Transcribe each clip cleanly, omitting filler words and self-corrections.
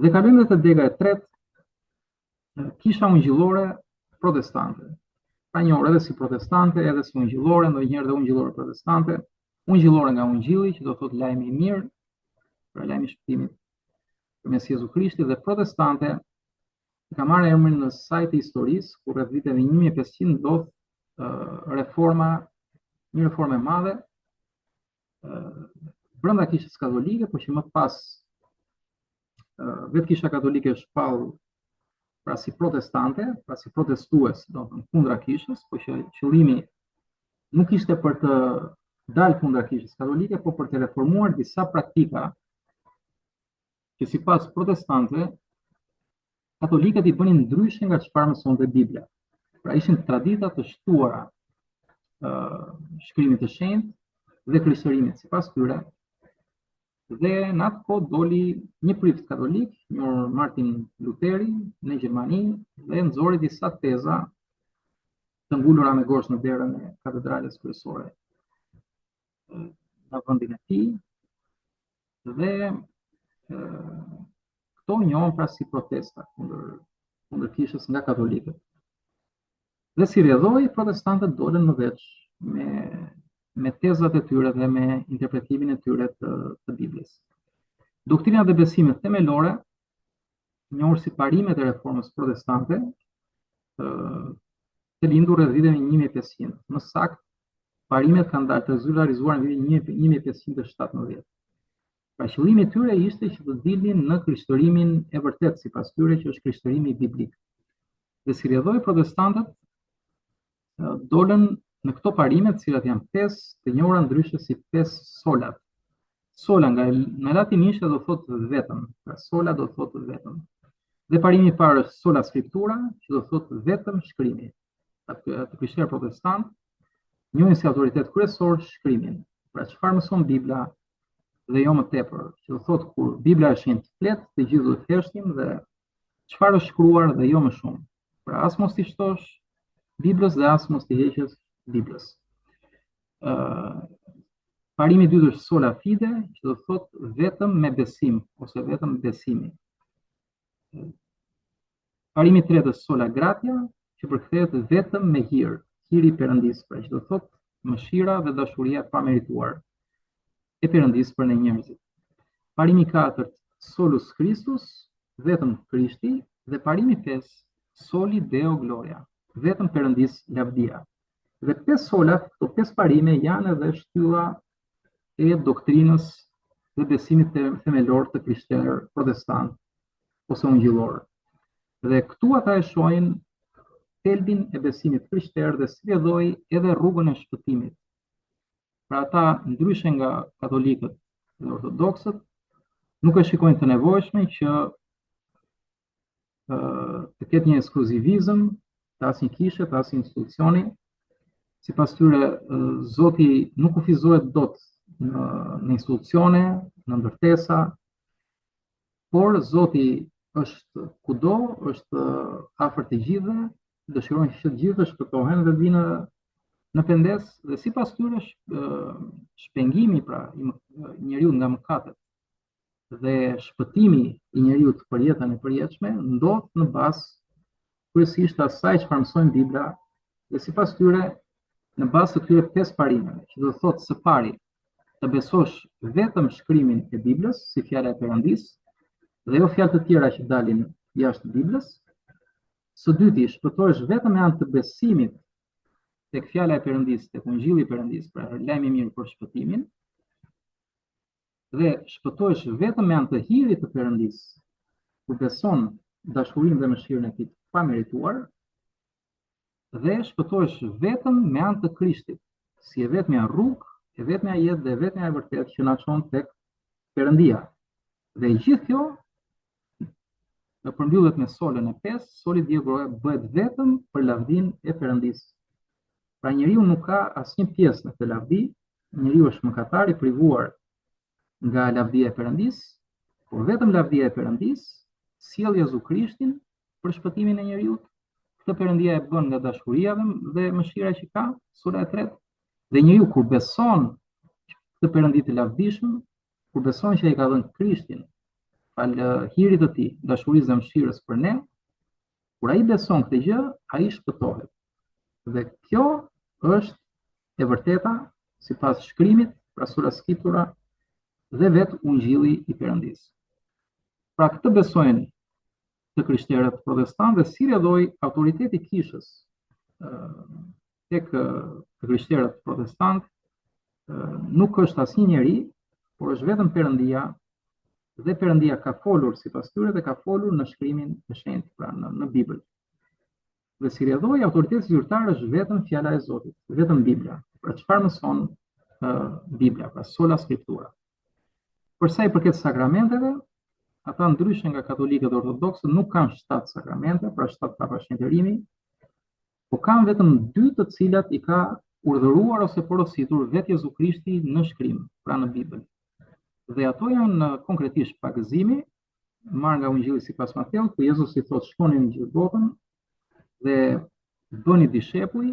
Dhe kalojmë dhe te dega e tretë, kisha ungjillore protestante. Pra njohur edhe si protestante, edhe si ungjillore, ndonjëherë dhe ungjillore protestante, ungjillore nga ungjilli, që do thotë lajmi i mirë, pra lajmi i shpëtimit përmes Jezu Krishtit dhe protestante ka marrë emrin në sajë të historisë, ku rreth viteve 1500 ndodh reforma, një reformë e madhe brenda kishës katolike, por që më pas vetë kisha katolike shpall pra si protestante, pra si protestues, domethënë kundra kishës, por që qëllimi nuk ishte për të dalë kundra kishës katolike, por për të reformuar disa praktika që sipas protestantëve katolikët i bënin ndryshe nga çfarë mësonte Bibla. Pra ishin tradita të shtuara uh, shkrimit të shenjtë dhe krishtërimit sipas tyre. Dhe në atë kohë doli një prift katolik, njohur Martin Luteri në Gjermani dhe nxori disa teza të ngulura me gozhdë në derën e katedrales kryesore në vendin e tij dhe këto njohen pra si protesta kundër kundër kishës nga katolikët. Dhe si rrjedhojë protestantët dolën më veç me me tezat e tyre dhe me interpretimin e tyre të, të Biblës. Doktrinat dhe besimet themelore, njohur si parimet e reformës protestante, të, të lindur rreth viteve 1500. Më saktë, parimet kanë dalë të zyrtarizuar në vitin 1517. Pra qëllimi i tyre ishte që të dilnin në krishtërimin e vërtetë sipas tyre që është krishtërimi biblik. Dhe si rrjedhojë protestantët dolën në këto parime, të cilat janë pesë, të njohura ndryshe si pesë solat. Sola nga në latinisht do thotë vetëm, pra sola do thotë vetëm. Dhe parimi i parë është sola scriptura, që do thotë vetëm shkrimi. Pra të krishterë protestant njohin si autoritet kryesor shkrimin. Pra çfarë mëson Bibla dhe jo më tepër, që do thotë kur Bibla e shenjtë flet, të gjithë duhet të heshtim dhe çfarë është shkruar dhe jo më shumë. Pra as mos t'i shtosh Biblës dhe as mos t'i heqësh Biblës. Ë uh, parimi i dytë është sola fide, që do thotë vetëm me besim ose vetëm besimi. Parimi i tretë është sola gratia, që përkthehet vetëm me hir, hiri i Perëndisë, pra që do thotë mëshira dhe dashuria e pamerituar e Perëndisë për ne njerëzit. Parimi i katërt, solus Christus, vetëm Krishti dhe parimi i pesë, soli Deo gloria, vetëm Perëndisë lavdia. Dhe pesë solat, këto pesë parime janë edhe shtylla e doktrinës dhe besimit themelor të krishterë protestant ose ungjillor. Dhe këtu ata e shohin thelbin e besimit krishterë dhe si rrjedhojë edhe rrugën e shpëtimit. Pra ata ndryshe nga katolikët dhe ortodoksët nuk e shikojnë të nevojshme që të ketë një ekskluzivizëm të asnjë kishe, të asnjë institucioni. Sipas tyre, Zoti nuk kufizohet dot në, në institucione, në ndërtesa, por Zoti është kudo, është afër të gjithëve, dëshiron që të gjithë të shpëtohen dhe vijnë në pendesë dhe sipas tyre shpengimi pra i njeriut nga mëkatet dhe shpëtimi i njeriut për jetën e përjetshme ndodh në bazë kryesisht të asaj çfarë mëson Bibla dhe sipas tyre në bazë të këtyre pesë parimeve, që do të thotë së pari të besosh vetëm shkrimin e Biblës si fjala e Perëndisë dhe jo fjalë të tjera që dalin jashtë Biblës. Së dyti, shpëtohesh vetëm me anë të besimit tek fjala e Perëndisë, tek ungjilli i Perëndisë, pra lajmi i mirë për shpëtimin. Dhe shpëtohesh vetëm me anë të hirit të Perëndisë, kur beson dashurinë dhe mëshirën e tij të pamerituar, dhe shpëtohesh vetëm me anë të Krishtit, si e vetmja rrugë, e vetmja jetë dhe e vetmja e vërtetë që na çon tek Perëndia. Dhe e gjithë kjo dhe përmbyllet me solën e 5, soli Deo gloria bëhet vetëm për lavdinë e Perëndisë. Pra njeriu nuk ka asnjë pjesë në këtë lavdi, njeriu është mëkatar i privuar nga lavdia e Perëndisë, por vetëm lavdia e Perëndisë sjell Jezu Krishtin për shpëtimin e njeriut. Këtë Perëndia e bën nga dashuria dhe, dhe mëshira që ka, sola e tretë. Dhe njeriu kur beson këtë Perëndi të lavdishëm, kur beson që ai ka dhënë Krishtin Falë hirit të tij, dashurisë dhe mëshirës për ne, kur ai beson këtë gjë, ai shpëtohet. Dhe kjo është e vërteta sipas shkrimit, pra sola scriptura dhe vetë ungjilli i Perëndisë. Pra këtë besojnë të krishterët protestantë dhe si rrjedhojë autoriteti i kishës tek të krishterët protestantë nuk është asnjë njeri, por është vetëm Perëndia dhe Perëndia ka folur sipas tyre dhe ka folur në shkrimin e shenjtë, pra në, në Bibël. Dhe si rrjedhojë autoriteti zyrtar është vetëm fjala e Zotit, vetëm Bibla. Pra çfarë mëson uh, Bibla, pra sola scriptura. Për sa i përket sakramenteve, ata ndryshe nga katolikët dhe ortodoksët nuk kanë 7 sakramente, pra 7 etapa shenjtërimi, po kanë vetëm dy të cilat i ka urdhëruar ose porositur vetë Jezu Krishti në shkrim, pra në Bibël. Dhe ato janë konkretisht pagëzimi, marrë nga Ungjilli sipas Mateut, ku Jezusi thotë shkoni në gjithë botën dhe bëni dishepuj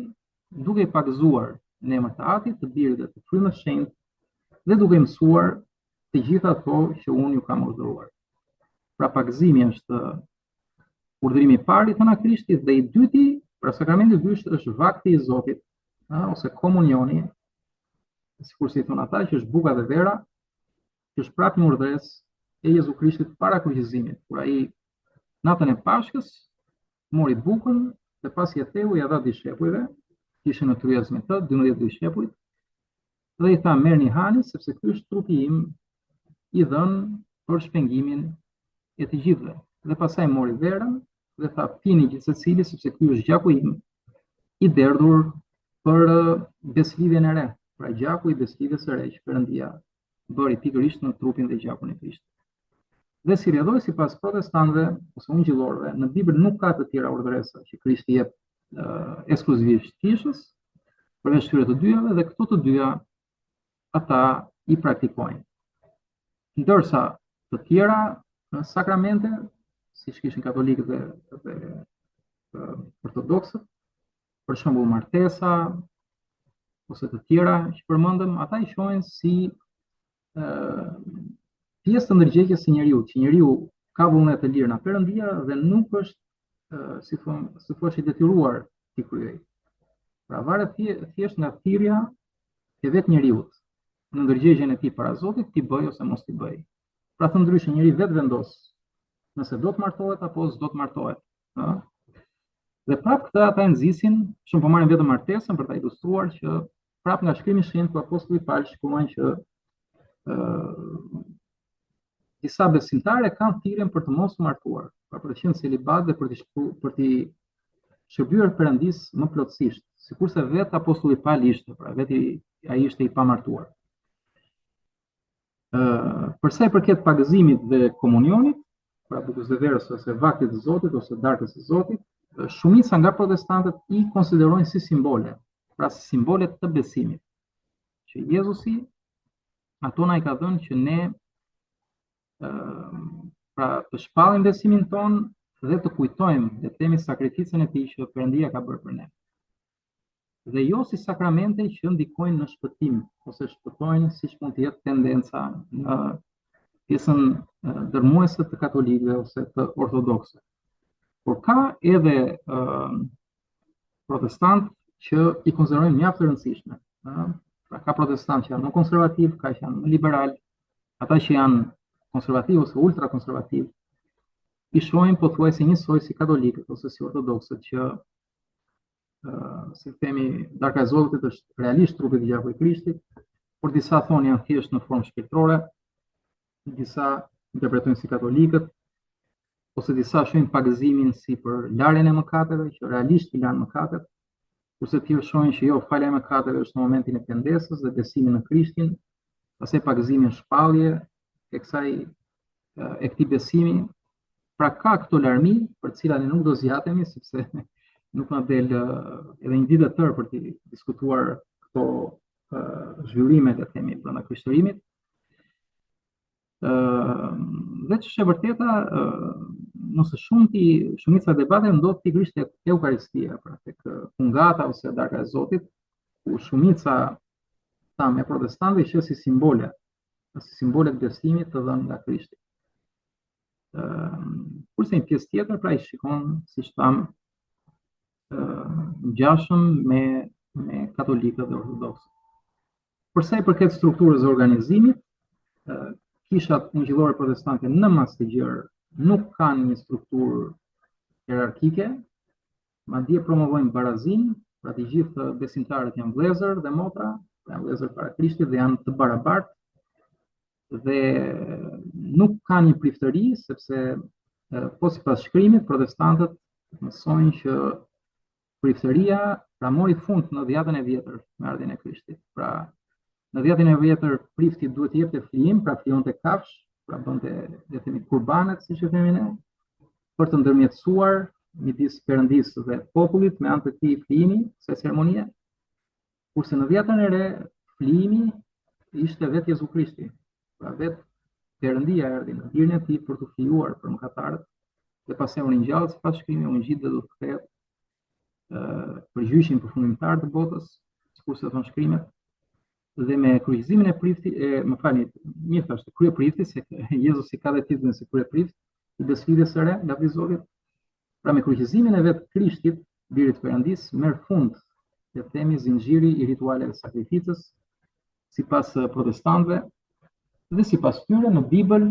duke i pagëzuar në emër të Atit, të Birit dhe të Frymës së Shenjtë dhe duke i mësuar të gjitha ato që unë ju kam urdhëruar. Pra pagëzimi është urdhërimi i parë i thënë nga Krishti dhe i dyti, pra sakramenti i dytë është vakti i Zotit, ëh, ose komunioni, sikurse i thonë ata që është buka dhe vera, që është prapë një urdhëresë e Jezu Krishtit para kryqëzimit, kur ai natën e Pashkës mori bukën dhe pasi e theu ia dha dishepujve, që ishin në tryezë me të, 12 dishepujt, dhe i tha merrni hani sepse ky është trupi im i dhënë për shpengimin e të gjithëve. Dhe pastaj mori verën dhe tha pini gjithsecili sepse ky është gjaku im i derdhur për besëlidhjen e re, pra gjaku i besëlidhjes së re që Perëndia bëri pikërisht në trupin dhe gjakun e Krishtit. Dhe si rrjedhojë sipas protestantëve ose ungjillorëve, në Bibël nuk ka të tjera urdhëresa që Krishti jep uh, ekskluzivisht kishës, përveç këtyre të dyjave dhe këto të dyja ata i praktikojnë. Ndërsa të tjera sakramente, siç kishin katolikët dhe, dhe ortodoksët, për shembull martesa ose të tjera që përmendëm, ata i shohin si ë pjesë të ndërgjegjes së njeriut, që njeriu ka vullnet të lirë nga Perëndia dhe nuk është si thon, si thua i detyruar t'i kryejë. Pra varet thjesht nga thirrja e vetë njeriut në ndërgjegjen e tij para Zotit t'i bëjë ose mos t'i bëjë. Pra thënë ndryshe njeriu vetë vendos nëse do të martohet apo s'do të martohet. Ë? Dhe prapë këtë ata e nxisin, shumë po marrim vetëm martesën për ta ilustruar që prapë nga shkrimi i shenjtë ku apostulli Pal shkruan që ë disa besimtarë kanë thirrjen për të mos u martuar, pra për të qenë celibat dhe për të shkru, për t'i shërbyer Perëndisë më plotësisht, sikurse vetë apostulli Pal ishte, pra vetë ai ishte i pamartuar. Për sa i përket pagëzimit dhe komunionit, pra bukës dhe verës ose vaktit të Zotit ose darkës së Zotit, shumica nga protestantët i konsiderojnë si simbole, pra si simbole të besimit, që Jezusi ato na i ka dhënë që ne pra të shpallim besimin tonë dhe të kujtojmë dhe të themi sakrificën e tij që Perëndia ka bërë për ne. dhe jo si sakramente që ndikojnë në shpëtim ose shpëtojnë siç mund të jetë tendenca në pjesën dërmuese të katolikëve ose të ortodoksëve. Por ka edhe uh, protestantë që i konsiderojnë mjaft të rëndësishme. Ëh, pra ka protestantë që janë më konservativë, ka që janë më liberalë, ata që janë konservativë ose ultrakonservativë i shohin pothuajse njësoj si katolikët ose si ortodoksët që si themi, darka e Zotit është realisht trupi dhe gjaku i Krishtit, por disa thonë janë thjesht në formë shpirtërore, disa interpretojnë si katolikët, ose disa shohin pagëzimin si për larjen e mëkateve, që realisht i lan mëkatet, kurse të tjerë shohin që jo, falja e mëkateve është në momentin e pendesës dhe besimin në Krishtin, pastaj pagëzimi është shpallje e kësaj e këtij besimi, Pra ka këto larmi për të cilat ne nuk do zgjatemi sepse nuk na del edhe një ditë e tërë për të diskutuar këto zhvillime le të themi brenda krishterimit. Ë dhe ç'është e vërteta, më së shumti shumica e debateve ndodh pikërisht tek Eukaristia, pra tek kungata ose darka e Zotit, ku shumica thamë e protestantëve i sheh si simbole, si simbole të besimit të dhënë nga Krishti. Kurse një pjesë tjetër, pra i shikon, siç thamë, ngjashëm me me katolikët dhe ortodoksët. Për sa i përket strukturës dhe organizimit, kishat ungjillore protestante në masë të gjerë nuk kanë një strukturë hierarkike, madje promovojnë barazinë, pra të gjithë besimtarët janë vëllezër dhe motra, pra janë vëllezër para Krishtit dhe janë të barabartë dhe nuk ka një priftëri, sepse po sipas shkrimit, protestantët mësojnë që priftëria pra mori fund në dhjatën e vjetër me ardhjen e Krishtit. Pra në dhjatën e vjetër prifti duhet të jepte flijim, pra flijonte kafshë, pra bënte le të themi kurbanet, siç e themi ne, për të ndërmjetësuar midis Perëndisë dhe popullit me anë të këtij flijimi, kësaj ceremonie. Kurse në dhjatën e re, flijimi ishte vetë Jezu Krishti. Pra vetë Perëndia erdhi në birin e tij për t'u flijuar për mëkatarët dhe pastaj u ringjall sipas shkrimit u ngjit dhe do të kthehet për gjyqin përfundimtar të botës, sikurse thonë shkrimet, dhe me kryqëzimin e priftit, e, më falni, mirë thashë, kryeprifti, se Jezusi ka dhe titullin si kryeprift, i besëlidhjes së re, lavdi Zotit, Pra me kryqëzimin e vetë Krishtit, birit të Perëndisë, merr fund, le të themi, zinxhiri i ritualeve të sakrificës, sipas eh, protestantëve dhe sipas tyre në Bibël,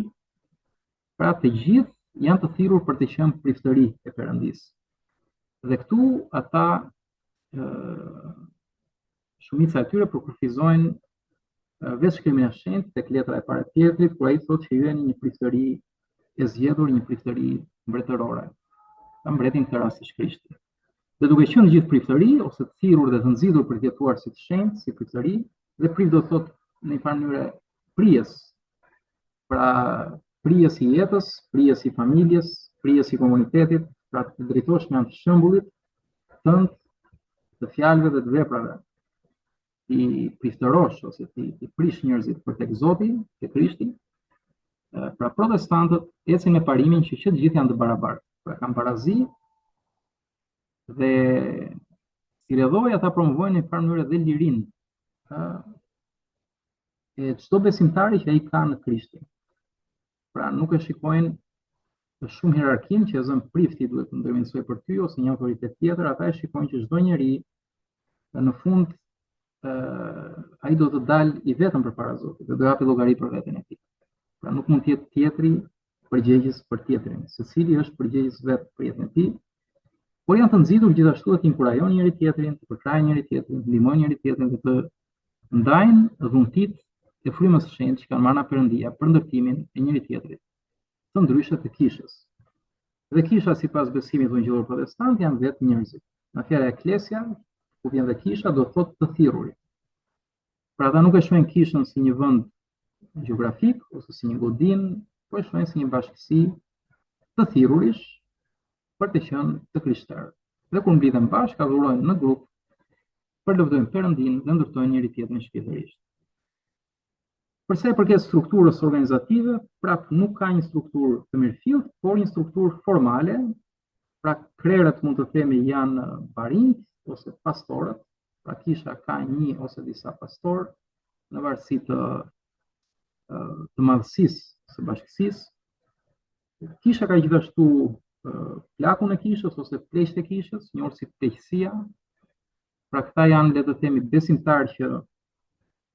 pra të gjithë janë të thirrur për të qenë priftëri e Perëndisë. Dhe këtu ata eh, shumica e tyre përkufizojnë vetë shkrimin e shenjtë tek letra e parë e Pjetrit, ku ai thotë që ju jeni një priftëri e zgjedhur, një priftëri mbretërore. Pra mbreti në këtë rast është Krishti. Dhe duke qenë gjithë priftëri ose të thirrur dhe të nxitur për të jetuar si të shenjtë, si priftëri, dhe prift do të thotë në një farë mënyre prijës. Pra prijës i jetës, prijës i familjes, prijës i komunitetit, pra të drejtosh me anë të shembullit tënd, të fjalëve dhe të veprave. t'i priftërosh ose t'i t'i prish njerëzit për tek Zoti, te Krishti. Pra protestantët ecin me parimin që që të gjithë janë të barabartë. Pra kanë barazi dhe si rrjedhojë ata promovojnë në një farë mënyre dhe lirinë e çdo besimtari që ai ka në Krishtin. Pra nuk e shikojnë shumë hierarkinë që e zëmë prifti duhet të ndërmjetësojë për ty ose një autoritet tjetër, ata e shikojnë që çdo njeri në fund ai do të dalë i vetëm përpara Zotit dhe do japi llogari për veten e tij. Pra nuk mund të jetë tjetri përgjegjës për tjetrin, secili është përgjegjës vetë për jetën e tij, por janë të nxitur gjithashtu të inkurajojnë njëri tjetrin, të përkrahin njëri tjetrin, të ndihmojnë njëri tjetrin dhe të ndajnë dhuntitë e frymës së shenjtë që kanë marrë nga Perëndia për ndërtimin e njëri tjetrit, të ndryshe të kishës. Dhe kisha sipas besimit ungjillor protestant janë vetë njerëzit. Nga fjala eklesia, ku vjen dhe kisha, do të thotë të thirrurit. Pra ata nuk e shohin kishën si një vend gjeografik ose si një godinë, po e shohin si një bashkësi të thirrurish për të qenë të krishterë. Dhe kur mblidhen bashkë, adhurojnë në grup, përlëvdojnë Perëndinë dhe ndërtojnë njëri tjetrin shpirtërisht. Për sa i përket strukturës organizative, prap nuk ka një strukturë të mirëfilltë, por një strukturë formale, pra krerët mund të themi janë barinjtë ose pastorët, pra kisha ka një ose disa pastorë në varësi të të madhësisë së bashkësisë. Kisha ka gjithashtu plakun e kishës ose pleqtë e kishës, njohur si pleqësia. Pra këta janë le të themi besimtarë që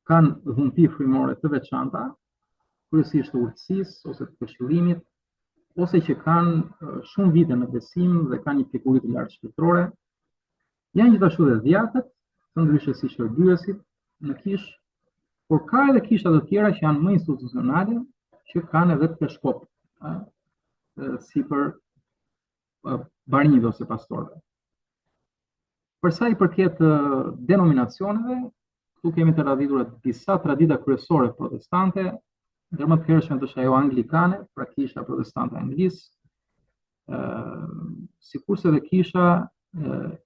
kanë dhunti frymore të veçanta, kryesisht të urtësisë ose të këshillimit, ose që kanë shumë vite në besim dhe kanë një pjekuri të lartë shpirtërore. Janë gjithashtu dhe dhjakët, të ndryshe si shërbyesit në kishë, por ka edhe kisha të tjera që janë më institucionale, që kanë edhe peshkop, sipër barinjve ose pastorëve. Për sa i përket denominacioneve, këtu kemi të radhitura disa tradita kryesore protestante, ndër më të hershmet është ajo anglikane, pra kisha protestante e Anglisë, ë sikurse dhe kisha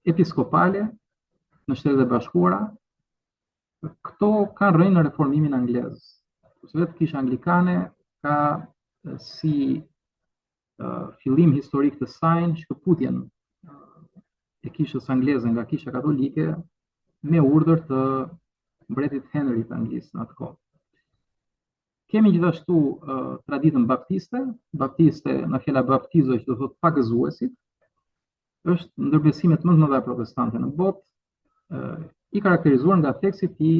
episkopale në Shtetet e Bashkuara, këto kanë rrënjë në reformimin anglez. Kurse vetë kisha anglikane ka si fillim historik të saj shkëputjen e kishës angleze nga kisha katolike me urdhër të mbretit Henry të Anglisë në atë kohë. Kemi gjithashtu uh, traditën baptiste, baptiste nga fjala baptizo që do thotë pagëzuesit, është ndër besimet më të mëdha protestante në botë, uh, i karakterizuar nga theksi i tij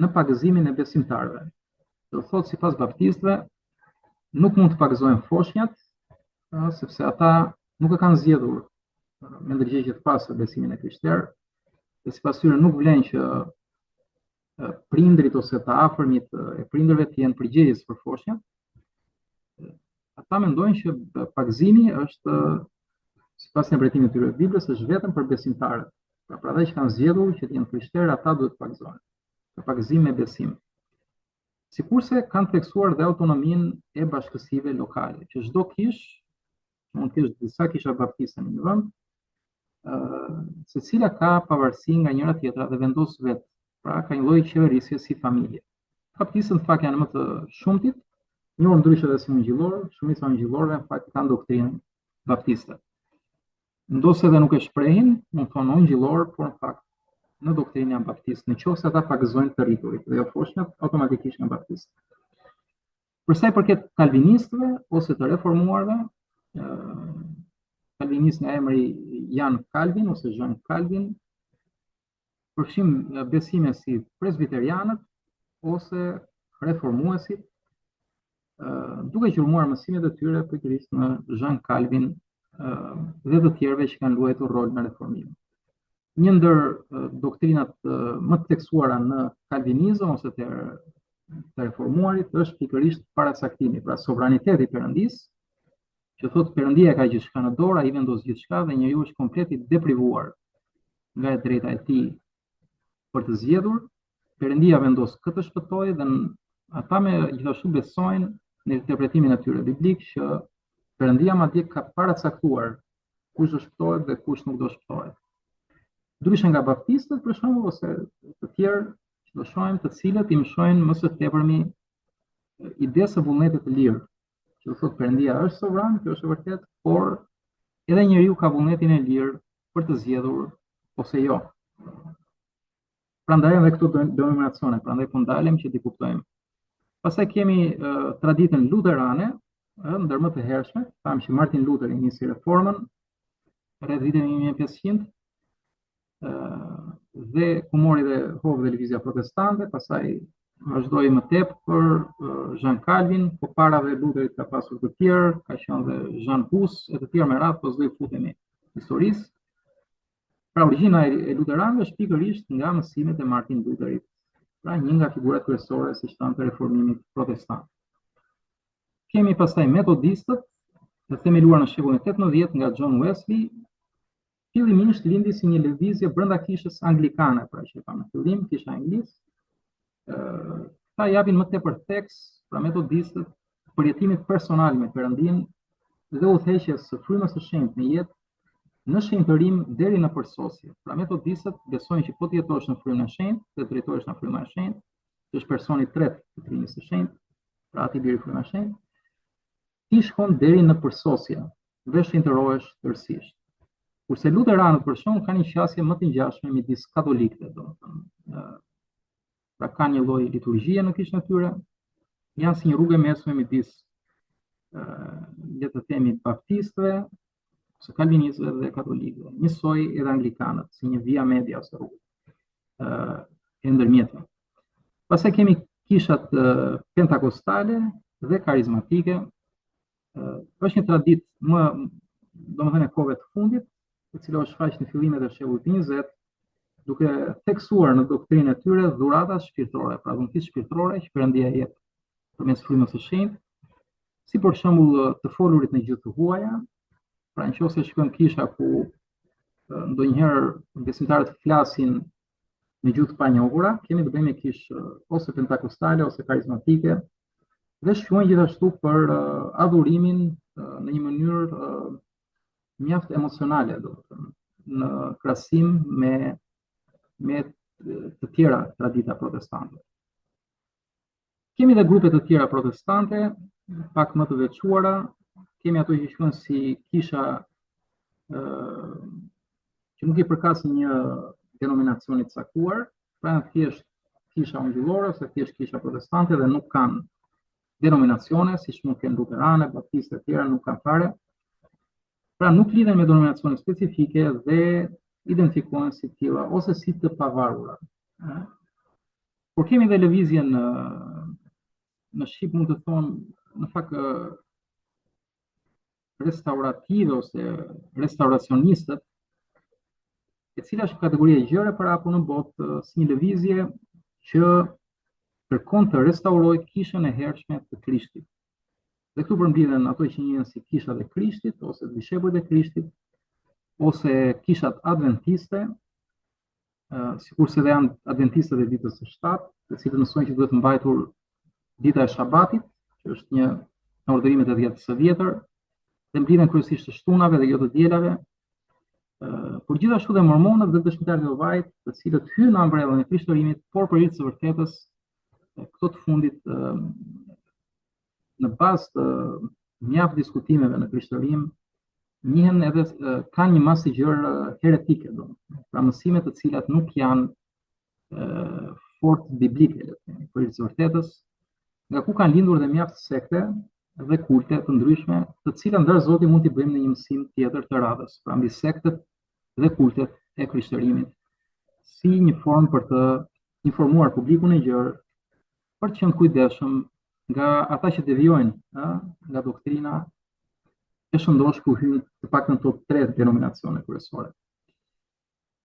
në pagëzimin e besimtarëve. Do thotë sipas baptistëve, nuk mund të pagëzohen foshnjat, uh, sepse ata nuk e kanë zgjedhur me ndërgjegje të pastër besimin e krishterë, dhe sipas tyre nuk vlen që prindërit ose të afërmit e prindërve të jenë përgjegjës për foshnjat. Ata mendojnë që pagëzimi është sipas interpretimit të tyre të Biblës është vetëm për besimtarët. Pra, për ata që kanë zgjedhur që të jenë krishterë, ata duhet të pagëzohen. Pra pagëzim me besim. Sikurse kanë theksuar dhe autonominë e bashkësive lokale, që çdo kishë mund të kesh disa kisha baptiste në një vend, ë secila ka pavarësi nga njëra tjetra dhe vendos vetë. Pra ka një lloj qeverisje si familje. Baptistët në fakt janë më të shumtit, njohur ndryshe edhe si ungjillorë, shumica e ungjillorëve në fakt kanë doktrinën baptiste. Ndonëse edhe nuk e shprehin, mund të thonë ungjillorë, por në fakt në doktrinë janë baptistë. Në qoftë se ata pagëzojnë të rriturit dhe jo foshnjat, automatikisht janë baptistë. Për sa i përket kalvinistëve ose të reformuarve, kalvinist nga emri Jan Calvin ose Jean Calvin, përfshin besime si presbiterianët ose reformuesit, duke gjurmuar mësimet e tyre pikërisht në Jean Calvin dhe të tjerëve që kanë luajtur rol në reformim. Një ndër doktrinat më të theksuara në kalvinizëm ose të të reformuarit është pikërisht paracaktimi, pra sovraniteti i Perëndisë, që thotë Perëndia ka gjithçka në dorë, ai vendos gjithçka dhe njeriu është komplet i deprivuar nga e drejta e tij për të zgjedhur. Perëndia vendos kë të shpëtojë dhe ata me gjithashtu besojnë në interpretimin e tyre biblik që Perëndia madje ka paracaktuar kush do shpëtohet dhe kush nuk do shpëtohet. Ndryshe nga baptistët, për shembull, ose të tjerë që do shohim, të cilët i mëshojnë më së tepërmi idesë së vullnetit të lirë, që do thotë Perëndia është sovran, kjo është e vërtetë, por edhe njeriu ka vullnetin e lirë për të zgjedhur ose jo. Prandaj edhe këto denominacione, prandaj po ndalem që t'i kuptojmë. Pastaj kemi uh, traditën luterane, ë, ndër më të hershme, thamë që Martin Luther nisi reformën rreth viteve 1500, ë dhe ku mori dhe hov dhe lëvizja protestante, pastaj vazhdoi më tepër Jean Calvin, po para dhe Lutherit ka pasur të tjerë, ka qenë dhe Jean Hus e të tjerë me radhë, po s'do i futemi historisë. Pra origjina e luteranëve është pikërisht nga mësimet e Martin Lutherit, pra një nga figurat kryesore, siç thamë, të reformimit protestant. Kemi pastaj metodistët, të themeluar në shekullin e 18 nga John Wesley, fillimisht lindi si një lëvizje brenda kishës anglikane, pra që e pamë në fillim, kisha e Anglisë. Këta japin më tepër theks, pra metodistët, përjetimit personal me Perëndinë dhe udhëheqjes së frymës së shenjtë në jetë në shenjtërim deri në përsosje. Pra metodistët besojnë që po të jetosh në frymën e shenjtë dhe drejtohesh nga fryma e shenjtë, që është personi i tretë i Trinisë së Shenjtë, pra Ati Biri Fryma e Shenjtë, ti shkon deri në përsosje dhe shenjtërohesh tërësisht. Kurse luteranët për shembull kanë një qasje më të ngjashme midis katolikëve, domethënë, Pra kanë një lloj liturgjie në kishën e tyre, janë si një rrugë e mesme midis le të themi baptistëve, ose kalvinistëve dhe katolikëve. Njësoj edhe anglikanët, si një via media ose rrugë e ndërmjetme. Pastaj kemi kishat pentakostale dhe karizmatike. Është një traditë më, domethënë e kohëve të fundit, e cila u shfaq në fillimet e shekullit 20, duke theksuar në doktrinën e tyre dhuratat shpirtërore, pra dhuntitë shpirtërore që Perëndia jep përmes frymës së shenjtë, si për shembull të folurit në gjuhë të huaja, pra në qoftë se shikojmë kisha ku ndonjëherë besimtarët flasin në gjuhë të panjohura, kemi të bëjmë me kishë ose pentakostale ose karizmatike dhe shquhen gjithashtu për adhurimin në një mënyrë mjaft emocionale, domethënë, në krahasim me me të tjera tradita protestante. Kemi dhe grupe të tjera protestante, pak më të veçuara, kemi ato që quhen si kisha ë që nuk i përkasin një denominacioni të caktuar, pra janë thjesht kisha ungjillore ose thjesht kisha protestante dhe nuk kanë denominacione, siç mund të kenë luterane, baptiste e tjera, nuk kanë fare. Pra nuk lidhen me denominacione specifike dhe identifikohen si të tilla ose si të pavarura. Por kemi dhe lëvizjen në në shqip mund të thonë në fakt restaurative ose restauracionistët, e cila është kategori e gjerë e përhapur në botë si një lëvizje që kërkon të restaurojë kishën e hershme të Krishtit. Dhe këtu përmblidhen ato që njihen si kishat e Krishtit ose dishepujt e Krishtit ose kishat adventiste, sikurse dhe janë adventistët e ditës së shtatë, të cilët mësojnë që duhet mbajtur dita e Shabatit, që është një nga urdhërimet e dhjetës së vjetër, dhe mblidhen kryesisht të shtunave dhe jo të dielave, por gjithashtu dhe mormonët dhe dëshmitarët e Jehovait, të cilët hyjnë në ombrellën e krishterimit, por për hir të së vërtetës, këto të fundit në bazë të mjaft diskutimeve në krishterim, njihen edhe kanë një masë të gjerë heretike, domethënë, pra mësime të cilat nuk janë fort biblike, le të themi, për hir të së vërtetës, nga ku kanë lindur dhe mjaft sekte dhe kulte të ndryshme, të cilat në dashtë Zoti mund t'i bëjmë në një mësim tjetër të radhës, pra mbi sektet dhe kultet e krishterimit, si një formë për të informuar publikun e gjerë për të qenë të kujdesshëm nga ata që devijojnë, ë, nga doktrina e shëndoshë ku hyjnë të paktën këto tre denominacione kryesore.